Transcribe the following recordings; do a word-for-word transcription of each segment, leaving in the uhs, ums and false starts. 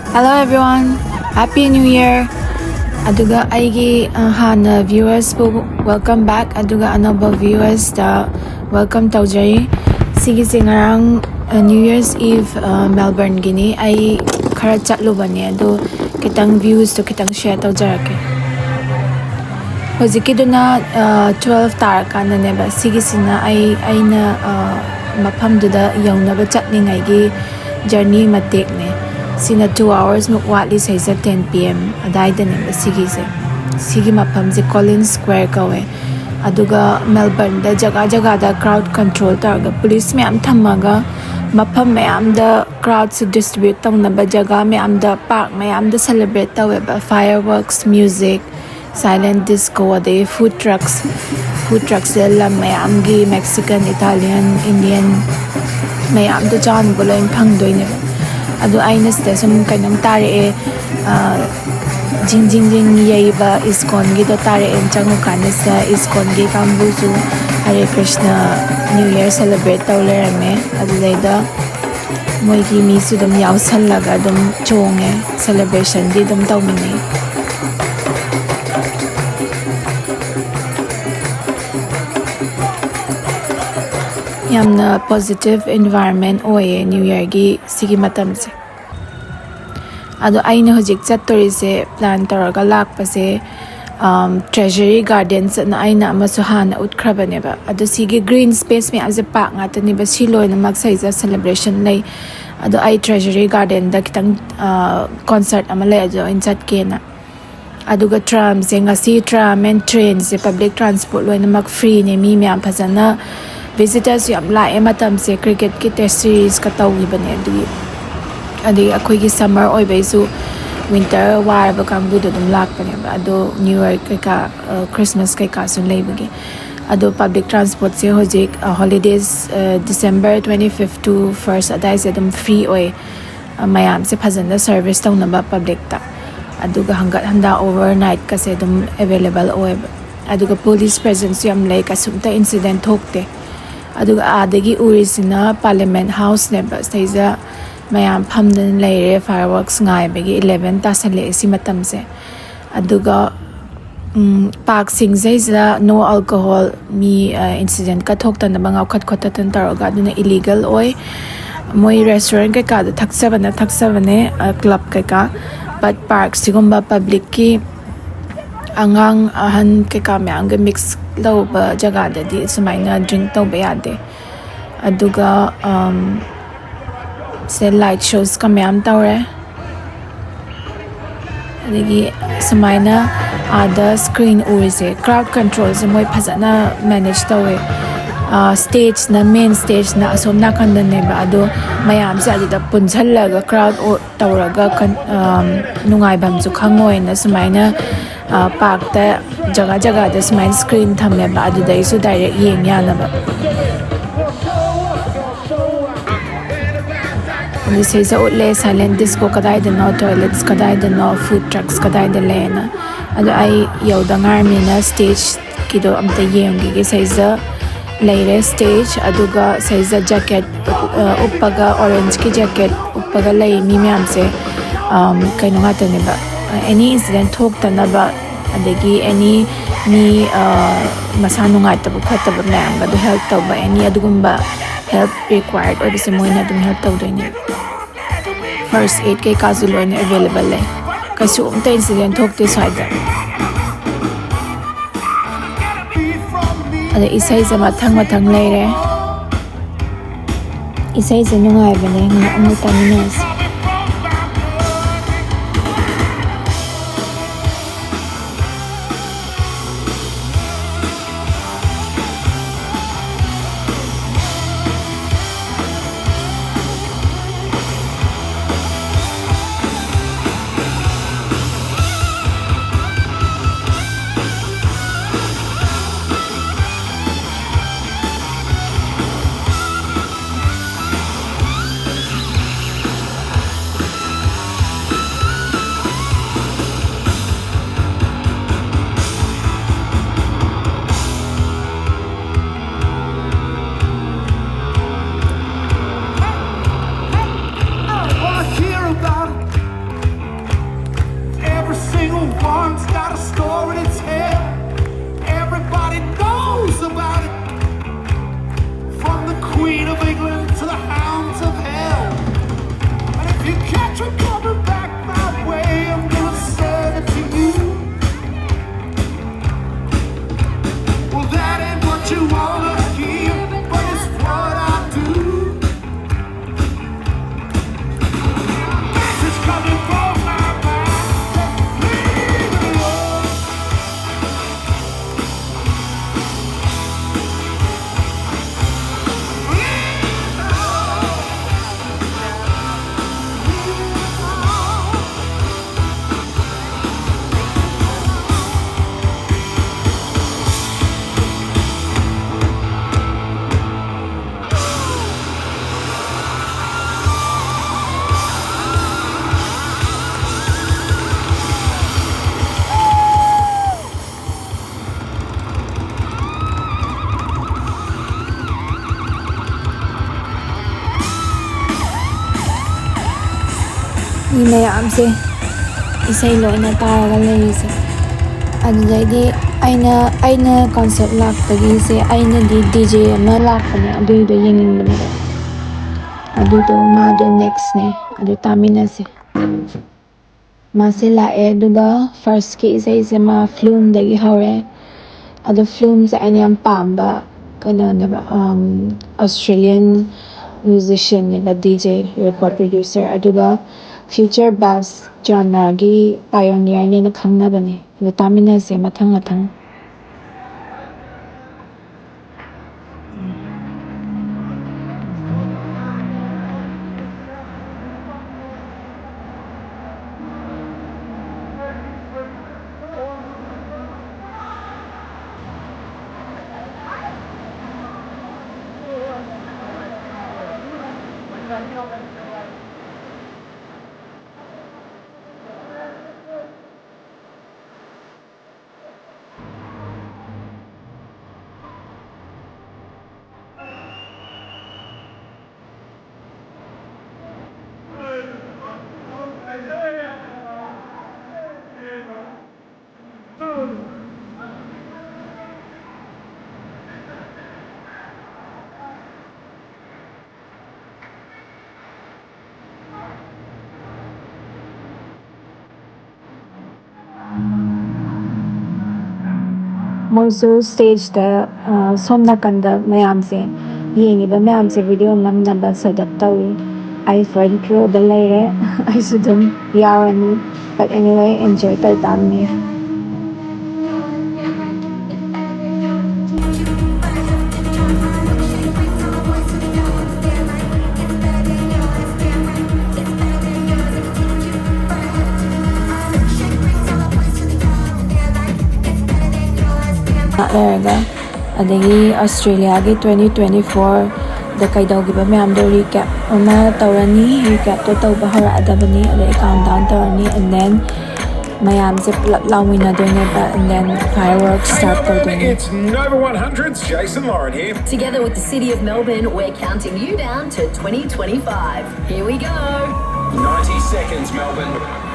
Hello everyone, Happy New Year. ꯑꯗꯨꯒ ꯑꯩꯒꯤ ꯑ, ꯍꯥꯟꯅ viewersꯄꯨ welcome back, ꯑꯗꯨꯒ ꯑꯅꯧꯕ viewersꯇ welcome ꯇꯧꯖꯔꯤ꯫ ꯁꯤꯒꯤꯁꯦ ꯉꯔꯥꯡ ꯑ, New Year's Eve ꯑ, Melbourneꯒꯤꯅꯤ꯫ ꯑꯩ ꯈꯔ ꯆꯠꯂꯨꯕꯅꯦ, ꯑꯗꯨ ꯈꯤꯇꯪ viewsꯇꯣ ꯈꯤꯇꯪ share ꯇꯧꯖꯔꯛꯀꯦ꯫ ꯍꯧꯖꯤꯛꯀꯤꯗꯨꯅ ꯑ, twelve ꯇꯥꯔꯀꯥꯟꯗꯅꯦꯕ꯫ ꯁꯤꯒꯤꯁꯤꯅ ꯑꯩ ꯑꯩꯅ ꯑ, ꯃꯐꯝꯗꯨꯗ ꯌꯧꯅꯕ ꯆꯠꯂꯤꯉꯩꯒꯤ journey ꯃꯇꯦꯛꯅꯦ꯫ ꯁꯤꯅ two hours ꯃꯨꯛ ꯋꯥꯠꯂꯤ, ꯁꯤꯗꯩꯁꯤꯗ ten P M ꯑꯗꯥꯏꯗꯅꯦꯕ ꯁꯤꯒꯤꯁꯦ꯫ ꯁꯤꯒꯤ ꯃꯐꯝꯁꯦ Collins Square ꯀꯧꯋꯦ꯫ ꯑꯗꯨꯒ Melbourneꯗ ꯖꯒꯥ ꯖꯒꯥꯗ crowd control ꯇꯧꯔꯒ police ꯃꯌꯥꯝ ꯊꯝꯃꯒ ꯃꯐꯝ ꯃꯌꯥꯝꯗ crowdꯁꯦ distribute ꯇꯧꯅꯕ ꯖꯒꯥ ꯃꯌꯥꯝꯗ, park ꯃꯌꯥꯝꯗ celebrate ꯇꯧꯋꯦꯕ꯫ Fireworks, music, silent disco, ꯑꯗꯩ food trucks꯫ Food trucksꯁꯦ ꯂꯝ ꯃꯌꯥꯝꯒꯤ Mexican, Italian, Indian ꯃꯌꯥꯝꯗꯣ ꯆꯥꯅꯕ ꯂꯣꯏ ꯐꯪꯗꯣꯏꯅꯦꯕ꯫ ꯑꯗꯣ ꯑꯩꯅ ꯁꯤꯗ ꯁꯨꯝ ꯀꯩꯅꯣꯝ ꯇꯥꯔꯛꯑꯦ, ꯑ, ꯖꯤꯡ ꯖꯤꯡ ꯖꯤꯡ ꯌꯩꯕ ISKCONꯒꯤꯗꯣ ꯇꯥꯔꯛꯑꯦꯅ ꯆꯪꯉꯨꯀꯥꯟꯗ ꯁꯤꯗ ISKCONꯒꯤ ꯀꯥꯡꯕꯨꯁꯨ Hare Krishna, New Year celebrate ꯇꯧ ꯂꯩꯔꯝꯃꯦ꯫ ꯑꯗꯨꯗꯩꯗ ꯃꯣꯏꯒꯤ ꯃꯤꯁꯨ ꯑꯗꯨꯝ ꯌꯥꯎꯁꯜꯂꯒ ꯑꯗꯨꯝ ꯆꯣꯡꯉꯦ, celebrationꯗꯤ ꯑꯗꯨꯝ ꯇꯧꯃꯤꯟꯅꯩ꯫ ꯌꯥꯝꯅ positive environment ꯑꯣꯏꯌꯦ New Yearꯒꯤ ꯁꯤꯒꯤ ꯃꯇꯝꯁꯦ꯫ ꯑꯗꯣ ꯑꯩꯅ ꯍꯧꯖꯤꯛ ꯆꯠꯇꯣꯔꯤꯁꯦ, plan ꯇꯧꯔꯒ ꯂꯥꯛꯄꯁꯦ, ꯑꯝ, Treasury Gardens ꯑꯅ ꯑꯩꯅ ꯑꯃꯁꯨ ꯍꯥꯟꯅ ꯎꯠꯈ꯭ꯔꯕꯅꯦꯕ꯫ ꯑꯗꯣ ꯁꯤꯒꯤ green space ꯃꯌꯥꯝꯁꯦ park ꯉꯥꯛꯇꯅꯦꯕ꯫ ꯁꯤ ꯂꯣꯏꯅꯃꯛ ꯁꯤꯗꯩꯁꯤꯗ celebration ꯂꯩ꯫ ꯑꯗꯣ ꯑꯩ Treasury Gardenꯗ ꯈꯤꯇꯪ, ꯑ, concert ꯑꯃ ꯂꯩ, ꯑꯗꯨꯗ ꯑꯣꯏꯅ ꯆꯠꯀꯦꯅ꯫ ꯑꯗꯨꯒ tramꯁꯦ, ꯉꯁꯤ tram and trainꯁꯦ, public transport ꯂꯣꯏꯅꯃꯛ freeꯅꯦ꯫ ꯃꯤ ꯃꯌꯥꯝ ꯐꯖꯅ, visitorꯁꯨ ꯌꯥꯝ ꯂꯥꯛꯑꯦ꯫ ꯃꯇꯝꯁꯦ cricketꯀꯤ test seriesꯀ ꯇꯧꯈꯤꯕꯅꯦ꯫ ꯑꯗꯨꯒꯤ, ꯑꯗꯒꯤ ꯑꯩꯈꯣꯏꯒꯤ summer ꯑꯣꯏꯕꯩꯁꯨ winter ꯋꯥꯔꯕ ꯀꯥꯡꯕꯨꯗꯣ ꯑꯗꯨꯝ ꯂꯥꯛꯄꯅꯦꯕ꯫ ꯑꯗꯣ New Year ꯀꯩꯀꯥ, ꯑ, Christmas ꯀꯩꯀꯥꯁꯨ ꯂꯩꯕꯒꯤ꯫ ꯑꯗꯣ public transportꯁꯦ ꯍꯧꯖꯤꯛ, ꯑ, holidays, ꯑ, December twenty fifth to first ꯑꯗꯥꯏꯁꯦ ꯑꯗꯨꯝ free ꯑꯣꯏ꯫ ꯑ, ꯃꯌꯥꯝꯁꯦ ꯐꯖꯅ service ꯇꯧꯅꯕ publicꯇ꯫ ꯑꯗꯨꯒ ꯍꯪꯒꯠ ꯍꯟꯗꯥ overnightꯀꯁꯦ ꯑꯗꯨꯝ available ꯑꯣꯏꯕ꯫ ꯑꯗꯨꯒ police presenceꯁꯨ ꯌꯥꯝ ꯂꯩ, ꯀꯩꯁꯨꯝꯇ incident ꯊꯣꯛꯇꯦ꯫ ꯑꯗꯨꯒ ꯑꯥꯗꯒꯤ ꯎꯔꯤꯁꯤꯅ Parliament Houseꯅꯦꯕ꯫ ꯁꯤꯗꯩꯁꯤꯗ ꯃꯌꯥꯝ ꯐꯝꯗꯅ ꯂꯩꯔꯦ, fireworks ꯉꯥꯏꯕꯒꯤ꯫ Eleven ꯇꯥꯁꯜꯂꯛꯑꯦ ꯁꯤ ꯃꯇꯝꯁꯦ꯫ ꯑꯗꯨꯒ ꯄꯥꯔꯛꯁꯤꯡꯁꯤꯗꯩꯁꯤꯗ no alcohol, ꯃꯤ ꯏꯟꯁꯤꯗꯦꯟꯀ ꯊꯣꯛꯇꯅꯕ ꯉꯥꯎꯈꯠ ꯈꯣꯠꯇꯠꯇꯅ ꯇꯧꯔꯒ, ꯑꯗꯨꯅ ꯏꯂꯤꯒꯦꯜ ꯑꯣꯏ꯫ ꯃꯣꯏ ꯔꯦꯁꯇꯨꯔꯦꯟ ꯀꯩꯀꯥꯗ ꯊꯛꯆꯕꯅ ꯊꯛꯆꯕꯅꯦ, ꯀ꯭ꯂꯕ ꯀꯩꯀꯥ, but ꯄꯥꯔꯛ ꯁꯤꯒꯨꯝꯕ ꯄꯕ꯭ꯂꯤꯛꯀꯤ, ꯑꯉꯥꯡ ꯑꯍꯟ ꯀꯩꯀꯥ ꯃꯌꯥꯝꯒ ꯃꯤꯛꯁ ꯇꯧꯕ ꯖꯒꯥꯗꯗꯤ ꯁꯨꯃꯥꯏꯅ ꯗ꯭ꯔꯤꯡꯛ ꯇꯧꯕ ꯌꯥꯗꯦ꯫ ꯑꯗꯨꯒ ꯁꯤꯗ ꯂꯥꯏꯠ ꯁꯣꯁꯀ ꯃꯌꯥꯝ ꯇꯧꯔꯦ꯫ ꯑꯗꯒꯤ ꯁꯨꯃꯥꯏꯅ ꯑꯥꯗ ꯁ꯭ꯀ꯭ꯔꯤꯟ ꯎꯔꯤꯁꯦ, ꯀ꯭ꯔꯥꯎꯗ ꯀꯟꯇ꯭ꯔꯣꯜꯁꯦ ꯃꯣꯏ ꯐꯖꯅ ꯃꯦꯅꯦꯖ ꯇꯧꯋꯦ꯫ ꯁ꯭ꯇꯦꯖꯅ, ꯃꯦꯟ ꯁ꯭ꯇꯦꯖꯅ ꯑꯁꯣꯝ ꯅꯥꯀꯟꯗꯅꯦꯕ, ꯑꯗꯣ ꯃꯌꯥꯝꯁꯦ ꯑꯗꯨꯗ ꯄꯨꯟꯁꯜꯂꯒ ꯀ꯭ꯔꯥꯎꯗ ꯇꯧꯔꯒ ꯅꯨꯡꯉꯥꯏꯐꯝꯁꯨ ꯈꯪꯉꯣꯏꯅ ꯁꯨꯃꯥꯏꯅ ꯄꯥꯔꯛꯇ ꯖꯒꯥ ꯖꯒꯥꯗ ꯁꯨꯃꯥꯏꯅ ꯁ꯭ꯀ꯭ꯔꯤꯟ ꯊꯝꯃꯦꯕ, ꯑꯗꯨꯗꯩꯁꯨ ꯗꯥꯏꯔꯦꯛ ꯌꯦꯡ ꯌꯥꯅꯕ꯫ ꯑꯗꯨ ꯁꯤꯗꯩꯁꯤꯗ ꯎꯠꯂꯦ, ꯁꯥꯏꯂꯦꯟ ꯗꯤꯁꯀꯣ ꯀꯗꯥꯏꯗꯅꯣ, ꯇꯣꯏꯂꯦꯠꯁ ꯀꯗꯥꯏꯗꯅꯣ, ꯐꯨꯗ ꯇ꯭ꯔꯛꯁ ꯀꯗꯥꯏꯗ ꯂꯩꯅ꯫ ꯑꯗꯣ ꯑꯩ ꯌꯧꯗ ꯉꯥꯏꯔꯕꯅꯤꯅ ꯁ꯭ꯇꯦꯖꯀꯤꯗꯣ ꯑꯝꯇ ꯌꯦꯡꯈꯤꯒꯦ꯫ ꯁꯤꯗꯩꯁꯤꯗ ꯂꯩꯔꯦ ꯁ꯭ꯇꯦꯖ, ꯑꯗꯨꯒ ꯁꯤꯗꯩꯁꯤꯗ ꯖꯦꯀꯦꯠ ꯎꯞꯄꯒ, ꯑꯣꯔꯦꯟꯖꯀꯤ ꯖꯦꯀꯦꯠ ꯎꯞꯄꯒ ꯂꯩ ꯃꯤ ꯃꯌꯥꯝꯁꯦ꯫ ꯀꯩꯅꯣ ꯉꯥꯛꯇꯅꯦꯕ, ꯑꯦꯅꯤ ꯏꯟꯁꯤꯗꯦꯟ ꯊꯣꯛꯇꯅꯕ, ꯑꯗꯒꯤ ꯑꯦꯅꯤ ꯃꯤ ꯃꯁꯥ ꯅꯨꯡꯉꯥꯏꯇꯕ ꯈꯣꯠꯇꯕ ꯃꯌꯥꯝꯒ ꯑꯗꯨ ꯍꯦꯜꯞ ꯇꯧꯕ, ꯑꯦꯅꯤ ꯑꯗꯨꯒꯨꯝꯕ ꯍꯦꯜꯞ ꯔꯤꯀ꯭ꯋꯥꯌꯔꯠ ꯑꯣꯏꯕꯁꯦ ꯃꯣꯏꯅ ꯑꯗꯨꯝ ꯍꯦꯜꯞ ꯇꯧꯗꯣꯏꯅꯦ꯫ ꯐꯥꯔꯁ ꯑꯦꯗ ꯀꯩꯀꯥꯁꯨ ꯂꯣꯏꯅ ꯑꯦꯕꯦꯂꯦꯕꯜ ꯂꯩ꯫ ꯀꯩꯁꯨꯝꯇ ꯏꯟꯁꯤꯗꯦꯟ ꯊꯣꯛꯇꯦ ꯁ꯭ꯋꯥꯏꯗ꯫ ꯑꯗ ꯏꯁꯩꯁꯦ ꯃꯊꯪ ꯃꯊꯪ ꯂꯩꯔꯦ꯫ ꯏꯁꯩꯁꯦ ꯅꯨꯡꯉꯥꯏꯕꯅꯦ, ꯉꯥꯏꯍꯥꯛ ꯑꯃꯨꯛ ꯇꯥꯃꯤꯟꯅꯔꯁꯤ꯫ ꯃꯤ ꯃꯌꯥꯝꯁꯦ ꯏꯁꯩ ꯂꯣꯏꯅ ꯇꯥꯔꯒ ꯂꯩꯔꯤꯁꯦ꯫ ꯑꯗꯨꯗꯩꯗꯤ ꯑꯩꯅ ꯑꯩꯅ ꯀꯟꯁꯔꯠ ꯂꯥꯛꯄꯒꯤꯁꯦ, ꯑꯩꯅꯗꯤ ꯗꯤ ꯖꯦ ꯑꯃ ꯂꯥꯛꯄꯅꯦ, ꯑꯗꯨꯏꯗꯣ ꯌꯦꯡꯅꯤꯡꯕꯅꯦꯕ꯫ ꯑꯗꯨꯗꯣ ꯃꯥꯗꯣ ꯅꯦꯛꯁꯅꯦ꯫ ꯑꯗꯨ ꯇꯥꯃꯤꯟꯅꯁꯦ꯫ ꯃꯥꯁꯦ ꯂꯥꯛꯑꯦ, ꯑꯗꯨꯒ ꯐꯥꯔꯁꯀꯤ ꯏꯁꯩꯁꯦ ꯃꯥ ꯐ꯭ꯂꯨꯝꯗꯒꯤ ꯍꯧꯔꯦ꯫ ꯑꯗꯣ ꯐ꯭ꯂꯨꯝꯁꯦ ꯑꯩꯅ ꯌꯥꯝ ꯄꯥꯝꯕ ꯀꯩꯅꯣꯅꯦꯕ, ꯑꯝ, ꯑꯣꯁꯇ꯭ꯔꯦꯂꯤꯌꯟ ꯃ꯭ꯌꯨꯖꯤꯁꯤꯌꯟꯅꯦꯕ, ꯗꯤ ꯖꯦ, ꯔꯦꯀꯣꯔꯗ ꯄ꯭ꯔꯣꯗ꯭ꯌꯨꯁꯔ, ꯑꯗꯨꯒ ꯐ꯭ꯌꯨꯆꯔ ꯕꯦꯁ ꯖꯥꯅꯔꯒꯤ ꯄꯥꯏꯑꯣꯅꯤꯌꯔꯅꯦꯅ ꯈꯪꯅꯕꯅꯦ꯫ ꯑꯗꯣ ꯇꯥꯃꯤꯟꯅꯁꯦ ꯃꯊꯪ ꯃꯊꯪ꯫ ꯃꯣꯏꯁꯨ ꯁ꯭ꯇꯦꯖꯇ, ꯑ, ꯁꯣꯝ ꯅꯥꯀꯟꯗ ꯃꯌꯥꯝꯁꯦ, ꯌꯦꯡꯉꯤꯕ ꯃꯌꯥꯝꯁꯦ ꯚꯤꯗꯤꯑꯣ ꯅꯝꯅꯕ ꯁꯦꯠ ꯑꯞ ꯇꯧꯏ꯫ ꯑꯩ ꯐ꯭ꯔꯟꯠ ꯔꯣꯗ ꯂꯩꯔꯦ꯫ ꯑꯩꯁꯨ ꯑꯗꯨꯝ ꯌꯥꯎꯔꯅꯤ꯫ But anyway, enjoy ꯇꯧ ꯇꯥꯕꯅꯤ꯫ ꯉꯥꯏꯍꯥꯛ ꯂꯩꯔꯒ ꯑꯗꯒꯤ ꯑꯣꯁꯇ꯭ꯔꯦꯂꯤꯌꯥꯒꯤ twenty twenty fourꯗ ꯀꯩꯗꯧꯈꯤꯕ ꯃꯌꯥꯝꯗꯣ recap ꯑꯃ ꯇꯧꯔꯅꯤ꯫ Recapꯇꯣ ꯇꯧꯕ ꯍꯧꯔꯛꯑꯗꯕꯅꯤ꯫ ꯑꯗꯩ countdown ꯇꯧꯔꯅꯤ, and then ꯃꯌꯥꯝꯁꯦ ꯄꯨꯂꯞ ꯂꯥꯎꯃꯤꯟꯅꯗꯣꯏꯅꯦꯕ, and then fireworks start ꯇꯧꯗꯣꯏꯅꯦ꯫ It's Nova one hundred's Jason Lauren here. Together with the City of Melbourne, we're counting you down to twenty twenty-five. Here we go. Ninety seconds, Melbourne.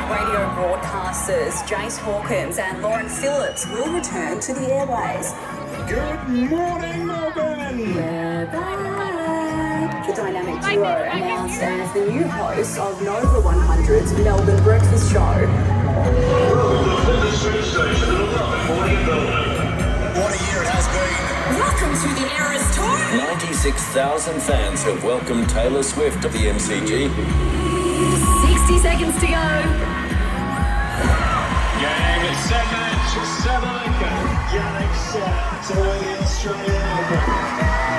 Radio broadcasters Jace Hawkins and Lauren Phillips will return to the airways. Good morning, Melbourne. We're back. The dynamic duo announced as the new hosts of Nova one hundred's Melbourne Breakfast Show. Welcome to the Station in the Melbourne. What a year it has been. Welcome to the Eras Tour. Ninety-six thousand fans have welcomed Taylor Swift to the M C G. Sixty seconds to go. Game seven, seven. Game set. So the Australian Open.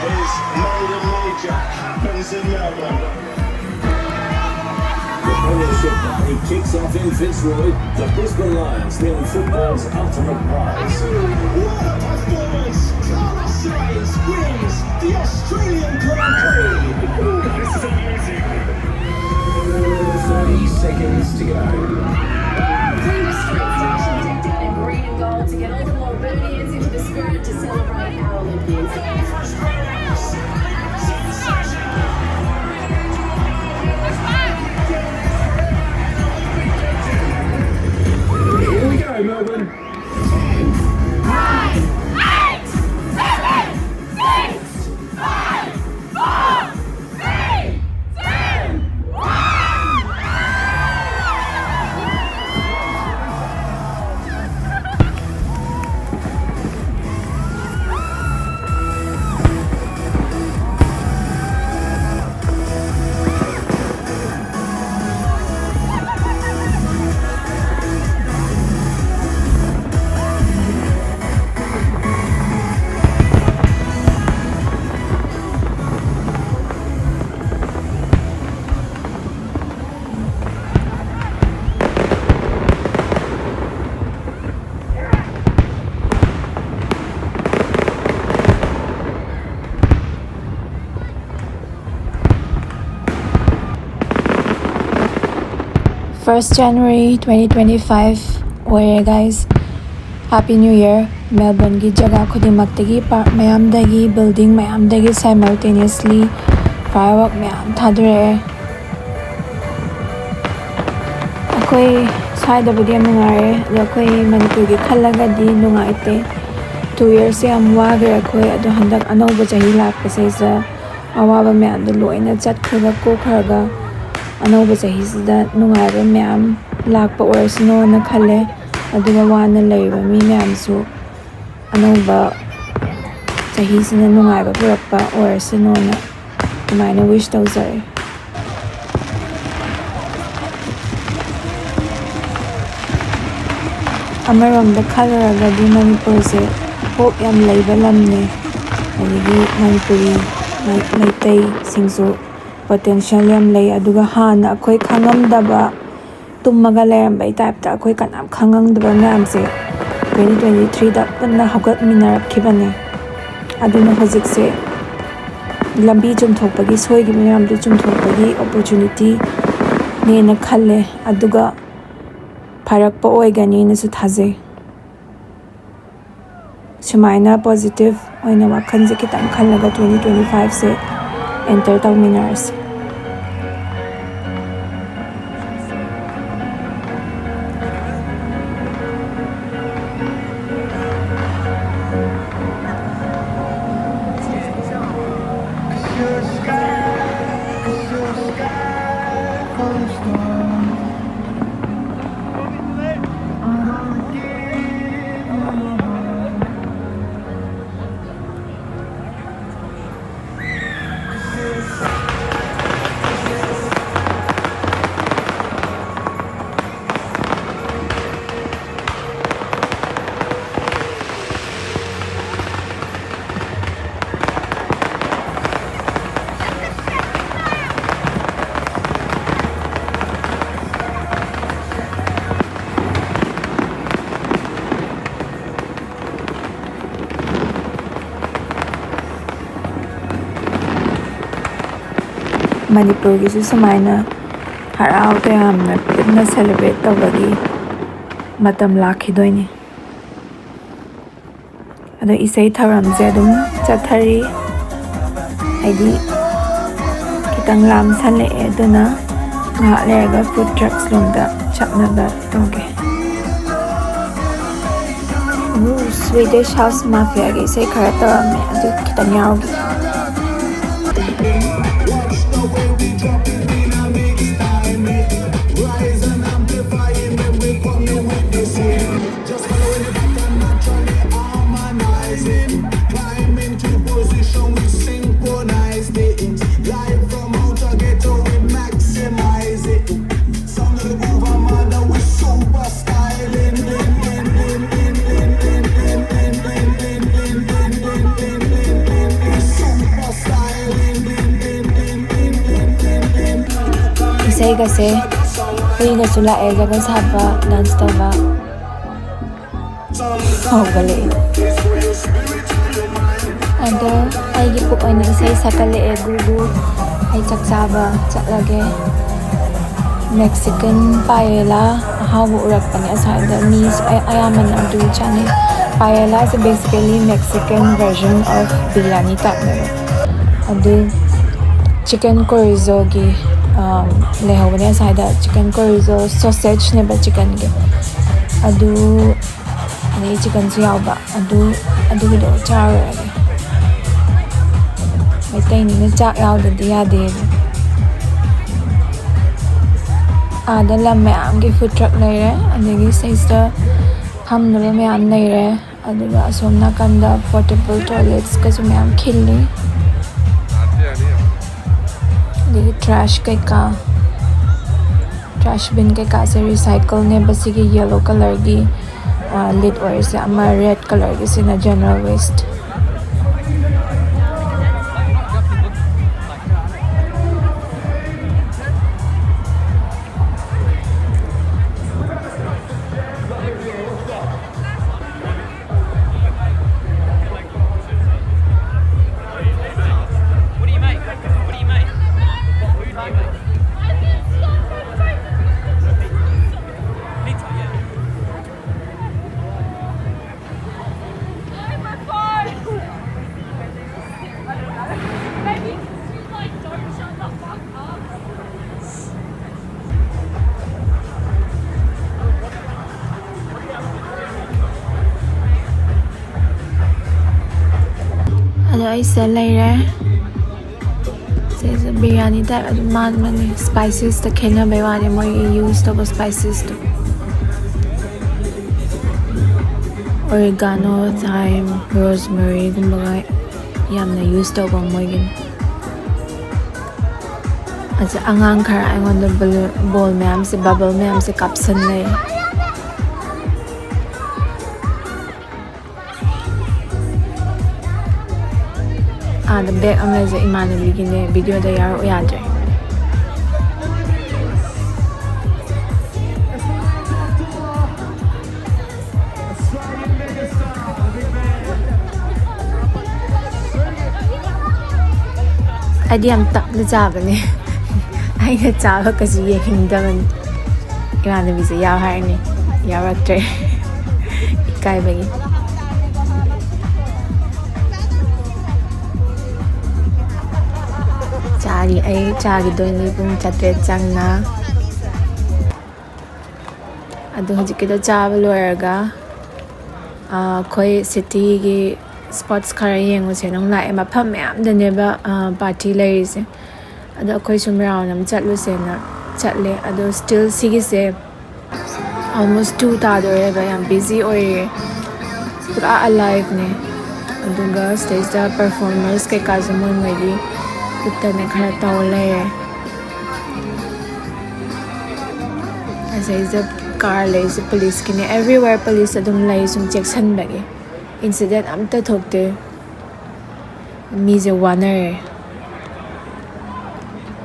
His maiden major happens in Melbourne. The Premiership party kicks off in Fitzroy. The Brisbane Lions win football's ultimate prize. What a performance! Carlos Sainz wins the Australian Grand Prix. This is amazing. Thirty seconds to go. Flinders Street Station decked out in green and gold to get all the Melburnians into the spirit to celebrate our Olympians. Here we go, Melbourne. First January twenty twenty-five ꯑꯣꯏꯔꯦ, guys. Happy New Year. ꯃꯦꯜꯕꯔꯟꯒꯤ ꯖꯒꯥ ꯈꯨꯗꯤꯡꯃꯛꯇꯒꯤ, park ꯃꯌꯥꯝꯗꯒꯤ, building ꯃꯌꯥꯝꯗꯒꯤ simultaneously firework ꯃꯌꯥꯝ ꯊꯥꯗꯣꯔꯛꯑꯦ꯫ ꯑꯩꯈꯣꯏ ꯁ꯭ꯋꯥꯏꯗꯕꯨꯗꯤ ꯌꯥꯝ ꯅꯨꯡꯉꯥꯏꯔꯦ, ꯑꯗꯣ ꯑꯩꯈꯣꯏ ꯃꯅꯤꯄꯨꯔꯒꯤ ꯈꯜꯂꯒꯗꯤ ꯅꯨꯡꯉꯥꯏꯇꯦ꯫ Two yearsꯁꯦ ꯌꯥꯝ ꯋꯥꯈ꯭ꯔꯦ ꯑꯩꯈꯣꯏ꯫ ꯑꯗꯣ ꯍꯟꯗꯛ ꯑꯅꯧꯕ ꯆꯍꯤ ꯂꯥꯛꯄꯁꯤꯗ ꯑꯋꯥꯕ ꯃꯌꯥꯝꯗꯣ ꯂꯣꯏꯅ ꯆꯠꯈ꯭ꯔꯒ ꯀꯣꯛꯈ꯭ꯔꯒ ꯑꯅꯧꯕ ꯆꯍꯤꯁꯤꯗ ꯅꯨꯡꯉꯥꯏꯕ ꯃꯌꯥꯝ ꯂꯥꯛꯄ ꯑꯣꯏꯔꯁꯅꯣꯅ ꯈꯜꯂꯦ꯫ ꯑꯗꯨꯒ ꯋꯥꯅ ꯂꯩꯔꯤꯕ ꯃꯤ ꯃꯌꯥꯝꯁꯨ ꯑꯅꯧꯕ ꯆꯍꯤꯁꯤꯅ ꯅꯨꯡꯉꯥꯏꯕ ꯄꯨꯔꯛꯄ ꯑꯣꯏꯔꯁꯅꯣꯅ ꯑꯗꯨꯃꯥꯏꯅ wish ꯇꯧꯖꯔꯤ꯫ ꯑꯃꯔꯣꯝꯗ ꯈꯜꯂꯨꯔꯒꯗꯤ ꯃꯅꯤꯄꯨꯔꯁꯦ hope ꯌꯥꯝ ꯂꯩꯕ ꯂꯝꯅꯦ꯫ ꯑꯗꯒꯤ ꯃꯅꯤꯄꯨꯔꯤ ꯃꯩ-, ꯃꯩꯇꯩꯁꯤꯡꯁꯨ potential ꯌꯥꯝ ꯂꯩ꯫ ꯑꯗꯨꯒ ꯍꯥꯟꯅ ꯑꯩꯈꯣꯏ ꯈꯪꯉꯝꯗꯕ, ꯇꯨꯝꯃꯒ ꯂꯩꯔꯝꯕꯩ typeꯇ ꯑꯩꯈꯣꯏ ꯀꯅꯥꯝ ꯈꯪꯉꯝꯗꯕ ꯃꯌꯥꯝꯁꯦ twenty twenty threeꯗ ꯄꯨꯟꯅ ꯍꯧꯒꯠꯃꯤꯟꯅꯔꯛꯈꯤꯕꯅꯦ꯫ ꯑꯗꯨꯅ ꯍꯧꯖꯤꯛꯁꯦ ꯂꯝꯕꯤ ꯆꯨꯝꯊꯣꯛꯄꯒꯤ, ꯁꯣꯏꯈꯤꯕ ꯃꯌꯥꯝꯗꯨ ꯆꯨꯝꯊꯣꯛꯄꯒꯤ opportunityꯅꯦꯅ ꯈꯜꯂꯦ꯫ ꯑꯗꯨꯒ ꯐꯔꯛꯄ ꯑꯣꯏꯒꯅꯤꯅꯁꯨ ꯊꯥꯖꯩ꯫ ꯁꯨꯃꯥꯏꯅ positive ꯑꯣꯏꯅ ꯋꯥꯈꯜꯁꯦ ꯈꯤꯇꯪ ꯈꯜꯂꯒ twenty twenty fiveꯁꯦ enter ꯇꯧꯃꯤꯟꯅꯔꯁꯤ꯫ ꯃꯅꯤꯄꯨꯔꯒꯤꯁꯨ ꯁꯨꯃꯥꯏꯅ ꯍꯔꯥꯎ ꯇꯌꯥꯝꯅ ꯄꯨꯟꯅ celebrate ꯇꯧꯕꯒꯤ ꯃꯇꯝ ꯂꯥꯛꯈꯤꯗꯣꯏꯅꯤ꯫ ꯑꯗꯣ ꯏꯁꯩ ꯊꯧꯔꯝꯁꯦ ꯑꯗꯨꯝ ꯆꯠꯊꯔꯤ꯫ ꯑꯩꯗꯤ ꯈꯤꯇꯪ ꯂꯥꯝꯁꯜꯂꯛꯑꯦ, ꯑꯗꯨꯅ ꯉꯥꯏꯍꯥꯛ ꯂꯩꯔꯒ food trucksꯂꯣꯝꯗ ꯁꯛꯅꯕ ꯇꯧꯒꯦ꯫ ꯎ, Swedish House Mafiaꯒꯤ ꯏꯁꯩ ꯈꯔ ꯇꯧꯔꯝꯃꯦ, ꯑꯗꯨ ꯈꯤꯇꯪ ꯌꯥꯎꯒꯦ꯫ ꯏꯁꯩꯒꯁꯦ ꯍꯨꯏꯒꯁꯨ ꯂꯥꯛꯑꯦ, ꯖꯒꯣꯏ ꯁꯥꯕ, dance ꯇꯧꯕ꯫ ꯍꯧꯒꯠꯂꯛꯑꯦ꯫ ꯑꯗꯣ ꯑꯩꯒꯤ ꯄꯨꯛ ꯑꯣꯏꯅ ꯏꯁꯩ ꯁꯛꯀꯠꯂꯛꯑꯦ꯫ ꯒꯨ ꯒꯨ꯫ ꯑꯩ ꯆꯥꯛ ꯆꯥꯕ ꯆꯠꯂꯒꯦ꯫ Mexican paella ꯑꯍꯥꯎꯕ ꯎꯔꯛꯄꯅꯦ ꯑꯁ꯭ꯋꯥꯏꯗ꯫ ꯃꯤ ꯑꯌꯥꯝꯕꯅ ꯑꯗꯨ ꯆꯥꯅꯩ꯫ Paellaꯁꯦ basically Mexican version of biryani typeꯅꯦꯕ꯫ ꯑꯗꯨ chicken chorizoꯒꯤ, ꯑꯥ, ꯂꯩꯍꯧꯕꯅꯦ ꯑꯁ꯭ꯋꯥꯏꯗ꯫ Chicken chorizo sausageꯅꯦꯕ chickenꯒꯤ꯫ ꯑꯗꯨ ꯑꯗꯩ chickenꯁꯨ ꯌꯥꯎꯕ꯫ ꯑꯗꯨ, ꯑꯗꯨꯒꯤꯗꯣ ꯆꯥꯔꯨꯔꯒꯦ꯫ ꯃꯩꯇꯩꯅꯤꯅ ꯆꯥꯛ ꯌꯥꯎꯗꯗꯤ ꯌꯥꯗꯦ꯫ ꯑꯥꯗ ꯂꯝ ꯃꯌꯥꯝꯒꯤ food truck ꯂꯩꯔꯦ, ꯑꯗꯒꯤ ꯁꯤꯗꯩꯁꯤꯗ ꯐꯝꯅꯕ ꯃꯌꯥꯝ ꯂꯩꯔꯦ꯫ ꯑꯗꯨꯒ ꯑꯁꯣꯝ ꯅꯥꯀꯟꯗ portable toiletsꯀꯁꯨ ꯃꯌꯥꯝ ꯈꯤꯜꯂꯤ꯫ ꯑꯗꯒꯤ trash ꯀꯩꯀꯥ, trash bin ꯀꯩꯀꯥꯁꯦ recycleꯅꯦꯕ꯫ ꯁꯤꯒꯤ yellow colourꯒꯤ, ꯑ, lid ꯑꯣꯏꯔꯤꯁꯦ꯫ ꯑꯃ red colourꯒꯤꯁꯤꯅ general waste꯫ ꯑꯗꯣ ꯑꯩꯁꯦ ꯂꯩꯔꯦ꯫ ꯁꯤꯁꯦ ꯕꯤꯔꯌꯥꯅꯤ ꯇꯥꯏꯞ ꯑꯗꯨꯝ ꯃꯥꯟꯕꯅꯦ, ꯁ꯭ꯄꯥꯏꯁꯦꯁꯇ ꯈꯦꯠꯅꯕꯩ ꯋꯥꯅꯤ, ꯃꯣꯏꯒꯤ ꯌꯨꯁ ꯇꯧꯕ ꯁ꯭ꯄꯥꯏꯁꯦꯁꯇꯣ꯫ ꯑꯣꯔꯤꯒꯥꯅꯣ, ꯊꯥꯏꯝ, ꯔꯣꯁꯃꯦꯔꯤꯒꯨꯝꯕꯒ ꯌꯥꯝꯅ ꯌꯨꯁ ꯇꯧꯕ ꯃꯣꯏꯒꯤꯅꯤ꯫ ꯑꯁꯤ ꯑꯉꯥꯡ ꯈꯔ ꯑꯩꯉꯣꯟꯗ ꯕꯣꯜ ꯃꯌꯥꯝꯁꯦ, ꯕꯕꯜ ꯃꯌꯥꯝꯁꯦ ꯀꯥꯞꯁꯟꯅꯩ꯫ ꯑꯥꯗ ꯕꯦꯛ ꯑꯃ ꯂꯩꯖꯩ ꯏꯃꯥꯟꯅꯕꯤꯒꯤꯅꯦ, ꯚꯤꯗꯤꯑꯣꯗ ꯌꯥꯎꯔꯛꯎ ꯌꯥꯗ꯭ꯔꯦ꯫ ꯑꯩꯗꯤ ꯌꯥꯝ ꯇꯞꯅ ꯆꯥꯕꯅꯦ꯫ ꯑꯩꯅ ꯆꯥꯕ ꯀꯩꯁꯨ ꯌꯦꯡꯅꯤꯡꯗꯕꯅꯤ꯫ ꯏꯃꯥꯟꯅꯕꯤꯁꯦ ꯌꯥꯎ ꯍꯥꯏꯔꯅꯤ, ꯌꯥꯎꯔꯛꯇ꯭ꯔꯦ꯫ ꯏꯀꯥꯏꯕꯒꯤ꯫ ꯆꯥꯔꯤ ꯑꯩ, ꯆꯥꯈꯤꯗꯣꯏꯅꯤ ꯄꯨꯡ ꯆꯥꯇ꯭ꯔꯦꯠ ꯆꯪꯅ꯫ ꯑꯗꯣ ꯍꯧꯖꯤꯛꯀꯤꯗꯣ ꯆꯥꯕ ꯂꯣꯏꯔꯒ, ꯑꯥ, ꯑꯩꯈꯣꯏ ꯁꯤꯇꯤꯒꯤ ꯁ꯭ꯄꯣꯠꯁ ꯈꯔ ꯌꯦꯡꯉꯨꯁꯦꯅ ꯑꯃꯨꯛ ꯂꯥꯛꯑꯦ꯫ ꯃꯐꯝ ꯃꯌꯥꯝꯗꯅꯦꯕ, ꯑꯥ, ꯄꯥꯔꯇꯤ ꯂꯩꯔꯤꯁꯦ꯫ ꯑꯗꯣ ꯑꯩꯈꯣꯏ ꯁꯨꯝ ꯔꯥꯎꯟ ꯑꯃ ꯆꯠꯂꯨꯁꯦꯅ ꯆꯠꯂꯦ꯫ ꯑꯗꯣ ꯁ꯭ꯇꯤꯜ ꯁꯤꯒꯤꯁꯦ ꯑꯣꯜꯃꯣꯁ ꯇꯨ ꯇꯥꯗꯣꯔꯦꯕ, ꯌꯥꯝ ꯕꯤꯖꯤ ꯑꯣꯏꯔꯦ, ꯄꯨꯔꯥ ꯑꯂꯥꯏꯚꯅꯦ꯫ ꯑꯗꯨꯒ ꯁꯤꯗꯩꯁꯤꯗ ꯄꯔꯐꯣꯔꯃꯔꯁ ꯀꯩꯀꯥꯁꯨ ꯃꯣꯏ ꯃꯣꯏꯒꯤ ꯈꯨꯠꯇꯅꯦ ꯈꯔ ꯇꯧ ꯂꯩꯔꯦ꯫ ꯑꯁꯤꯗꯩꯁꯤꯗ ꯀꯥꯔ ꯂꯩꯔꯤꯁꯦ ꯄꯨꯂꯤꯁꯀꯤꯅꯦ, ꯑꯦꯕ꯭ꯔꯤꯋꯦꯔ ꯄꯨꯂꯤꯁ ꯑꯗꯨꯝ ꯂꯩ, ꯁꯨꯝ ꯆꯦꯛꯁꯤꯟꯕꯒꯤ꯫ ꯏꯟꯁꯤꯗꯦꯟ ꯑꯝꯇ ꯊꯣꯛꯇꯦ꯫ ꯃꯤꯁꯦ ꯋꯥꯅꯔꯦ,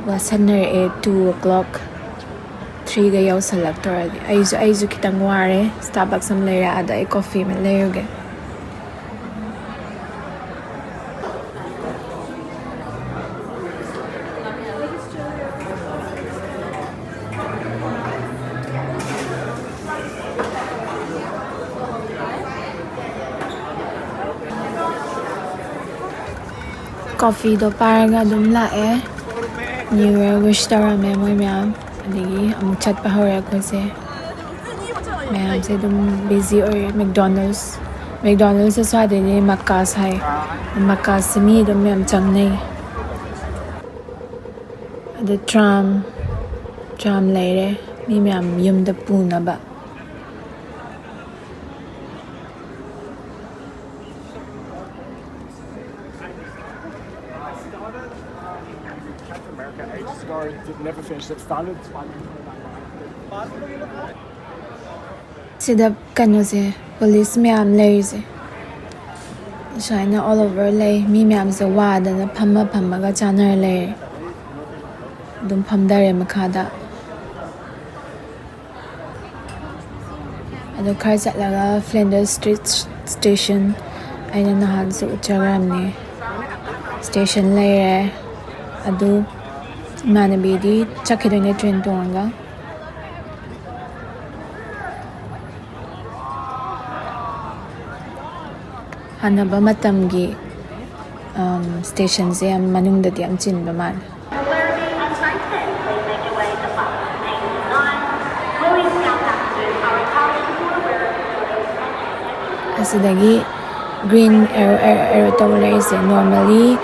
ꯋꯥꯁꯟꯅꯔꯛꯑꯦ꯫ ꯇꯨ ꯑꯣ ꯀ꯭ꯂꯣꯛ, ꯊ꯭ꯔꯤꯒ ꯌꯧꯁꯜꯂꯛꯇꯧꯔꯗꯤ꯫ ꯑꯩꯁꯨ, ꯑꯩꯁꯨ ꯈꯤꯇꯪ ꯋꯥꯔꯦ꯫ ꯁ꯭ꯇꯥꯔꯕꯛꯁ ꯑꯃ ꯂꯩꯔꯦ, ꯑꯗ ꯑꯩ ꯀꯣꯐꯤ ꯑꯃ ꯂꯩꯔꯨꯒꯦ꯫ ꯀꯣꯐꯤꯗꯣ ꯄꯥꯏꯔꯒ ꯑꯗꯨꯝ ꯂꯥꯛꯑꯦ꯫ New Year wish ꯇꯧꯔꯝꯃꯦ ꯃꯣꯏ ꯃꯌꯥꯝ꯫ ꯑꯗꯒꯤ ꯑꯃꯨꯛ ꯆꯠꯄ ꯍꯧꯔꯦ ꯑꯩꯈꯣꯏꯁꯦ꯫ ꯃꯌꯥꯝꯁꯦ ꯑꯗꯨꯝ ꯕꯤꯖꯤ ꯑꯣꯏꯔꯦ꯫ ꯃꯦꯛꯗꯣꯅꯦꯜꯁ ꯃꯦꯛꯗꯣꯅꯦꯜꯁꯦ ꯁ꯭ꯋꯥꯏꯗꯩꯗꯤ ꯃꯀꯥꯁ ꯍꯥꯏ꯫ ꯃꯀꯥꯁꯁꯦ ꯃꯤ ꯑꯗꯨꯝ ꯌꯥꯝ ꯆꯪꯅꯩ꯫ ꯑꯗ ꯇ꯭ꯔꯥꯝ, ꯇ꯭ꯔꯥꯝ ꯂꯩꯔꯦ꯫ ꯃꯤ ꯃꯌꯥꯝ ꯌꯨꯝꯗ ꯄꯨꯅꯕ꯫ Never finished. It started. ꯁꯤꯗ ꯀꯩꯅꯣꯁꯦ, ꯄꯨꯂꯤꯁ ꯃꯌꯥꯝ ꯂꯩꯔꯤꯁꯦ꯫ ꯁꯨꯃꯥꯏꯅ all over ꯂꯩ꯫ ꯃꯤ ꯃꯌꯥꯝꯁꯦ ꯋꯥꯗꯅ ꯐꯝꯃ ꯐꯝꯃꯒ ꯆꯥꯅꯔ ꯂꯩꯔꯦ꯫ ꯑꯗꯨꯝ ꯐꯝꯊꯔꯦ ꯃꯈꯥꯗ꯫ ꯑꯗꯨ ꯈꯔ ꯆꯠꯂꯒ Flinders Street Station, ꯑꯩꯅ ꯅꯍꯥꯟꯁꯨ ꯎꯠꯆꯈ꯭ꯔꯕꯅꯦ꯫ Station ꯂꯩꯔꯦ꯫ ꯑꯗꯨ ꯏꯃꯥꯟꯅꯕꯤꯗꯤ ꯆꯠꯈꯤꯗꯣꯏꯅꯦ train ꯇꯣꯡꯉꯒ꯫ ꯍꯥꯟꯅꯕ ꯃꯇꯝꯒꯤ, ꯎꯝ, stationꯁꯦ ꯌꯥꯝ ꯃꯅꯨꯡꯗꯗꯤ ꯌꯥꯝ ꯆꯤꯟꯕ ꯃꯥꯜꯂꯦ꯫ ꯑꯁꯤꯗꯒꯤ green arrow, arrow, arrow ꯇꯧꯔ ꯂꯩꯔꯤꯁꯦ normally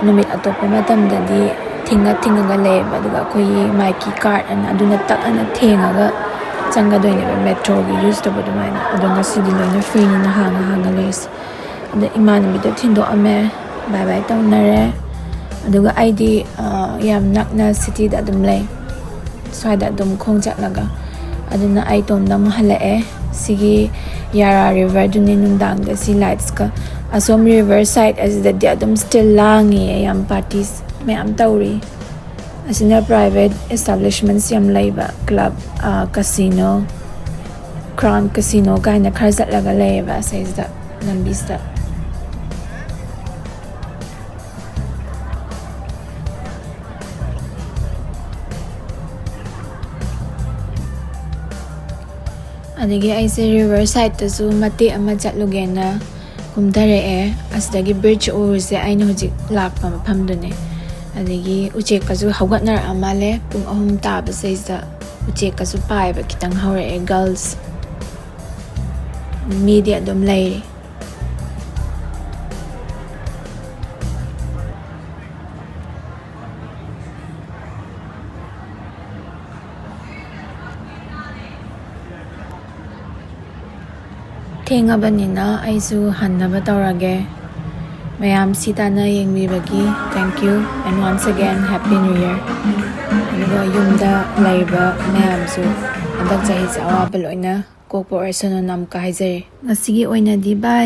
ꯅꯨꯃꯤꯠ ꯑꯇꯣꯞꯄ ꯃꯇꯝꯗꯗꯤ ꯊꯤꯡꯉ ꯊꯤꯡꯉꯒ ꯂꯩꯌꯦꯕ, ꯑꯗꯨꯒ ꯑꯩꯈꯣꯏꯒꯤ ꯃꯥꯏꯀꯤ card ꯑꯅ ꯑꯗꯨꯅ ꯇꯛ ꯑꯅ ꯊꯦꯡꯉꯒ ꯆꯪꯒꯗꯣꯏꯅꯦꯕ, metroꯒꯤ use ꯇꯧꯕ ꯑꯗꯨꯃꯥꯏꯅ꯫ ꯑꯗꯣ ꯉꯁꯤꯗꯤ ꯂꯣꯏꯅ freeꯅꯤꯅ ꯍꯥꯡꯉ ꯍꯥꯡꯉ ꯂꯩꯔꯤꯁꯦ꯫ ꯑꯗ ꯏꯃꯥꯟꯅꯕꯤꯗꯣ ꯊꯤꯟꯗꯣꯛꯑꯝꯃꯦ, bye bye ꯇꯧꯅꯔꯦ꯫ ꯑꯗꯨꯒ ꯑꯩꯗꯤ, ꯑ, ꯌꯥꯝ ꯅꯛꯅ cityꯗ ꯑꯗꯨꯝ ꯂꯩ, ꯁ꯭ꯋꯥꯏꯗ ꯑꯗꯨꯝ ꯈꯣꯡ ꯆꯠꯂꯒ꯫ ꯑꯗꯨꯅ ꯑꯩ ꯏꯇꯣꯝꯗ ꯑꯃꯨꯛ ꯍꯜꯂꯛꯑꯦ꯫ ꯁꯤꯒꯤ Yarra Riverꯗꯨꯅꯤ ꯅꯨꯡꯗꯥꯡꯗ ꯁꯤ lightsꯀ꯫ ꯑꯁꯣꯝ river side ꯑꯁꯤꯗꯗꯤ ꯑꯗꯨꯝ still ꯂꯥꯡꯉꯤꯌꯦ ꯌꯥꯝ, parties ꯃꯌꯥꯝ ꯇꯧꯔꯤ꯫ ꯑꯁꯤꯅ private establishments ꯌꯥꯝ ꯂꯩꯕ club, ꯑ, casino, Crown Casino ꯀꯥꯏꯅ ꯈꯔ ꯆꯠꯂꯒ ꯂꯩꯌꯦꯕ ꯑꯁꯤꯁꯤꯗ, ꯂꯝꯕꯤꯁꯤꯗ꯫ ꯑꯗꯒꯤ ꯑꯩꯁꯦ river sideꯇꯁꯨ ꯃꯇꯦꯛ ꯑꯃ ꯆꯠꯂꯨꯒꯦꯅ ꯀꯨꯝꯊꯔꯛꯑꯦ꯫ ꯑꯁꯤꯗꯒꯤ bridge ꯎꯔꯤꯁꯦ ꯑꯩꯅ ꯍꯧꯖꯤꯛ ꯂꯥꯛꯄ ꯃꯐꯝꯗꯨꯅꯦ꯫ ꯑꯗꯒꯤ ꯎꯆꯦꯛꯀꯁꯨ ꯍꯧꯒꯠꯅꯔꯛꯑ ꯃꯥꯜꯂꯦ꯫ ꯄꯨꯡ ꯑꯍꯨꯝ ꯇꯥꯕꯁꯤꯗꯩꯁꯤꯗ ꯎꯆꯦꯛꯀꯁꯨ ꯄꯥꯏꯕ ꯈꯤꯇꯪ ꯍꯧꯔꯛꯑꯦ, gulls꯫ ꯃꯤꯗꯤ ꯑꯗꯨꯝ ꯂꯩꯔꯤ꯫ ꯊꯦꯡꯉꯕꯅꯤꯅ ꯑꯩꯁꯨ ꯍꯟꯅꯕ ꯇꯧꯔꯒꯦ꯫ ꯃꯌꯥꯝ ꯁꯤ ꯇꯥꯟꯅ ꯌꯦꯡꯕꯤꯕꯒꯤ thank you and once again happy new year꯫ ꯑꯗꯨꯒ ꯌꯨꯝꯗ ꯂꯩꯕ ꯃꯌꯥꯝꯁꯨ ꯍꯟꯗꯛ ꯆꯍꯤꯁꯦ ꯑꯋꯥꯕ ꯂꯣꯏꯅ ꯀꯣꯛꯄ ꯑꯣꯏꯔꯁꯅꯨꯅ ꯑꯃꯨꯛꯀ ꯍꯥꯏꯖꯔꯤ꯫ ꯉꯁꯤꯒꯤ ꯑꯣꯏꯅꯗꯤ bye꯫